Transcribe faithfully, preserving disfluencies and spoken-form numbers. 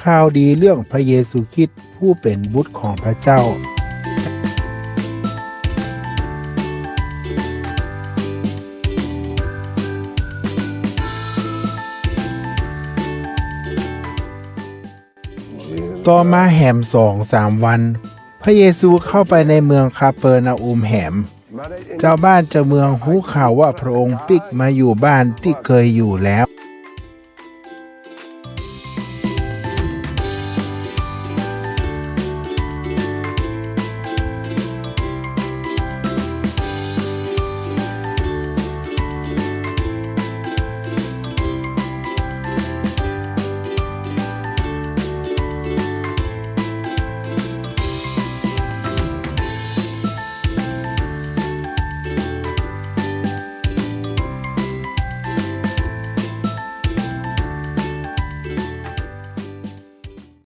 ข่าวดีเรื่องพระเยซูคริสต์ผู้เป๋นบุตรของพระเจ้า ต่อมาแหมสองสามวัน พระเยซูเข้าไปในเมืองคาเปอรนาอุมแหม จาวบ้านจาวเมืองฮู้ข่าวว่าพระองค์ปิ๊กมาอยู่บ้านตี้เกยอยู่แล้ว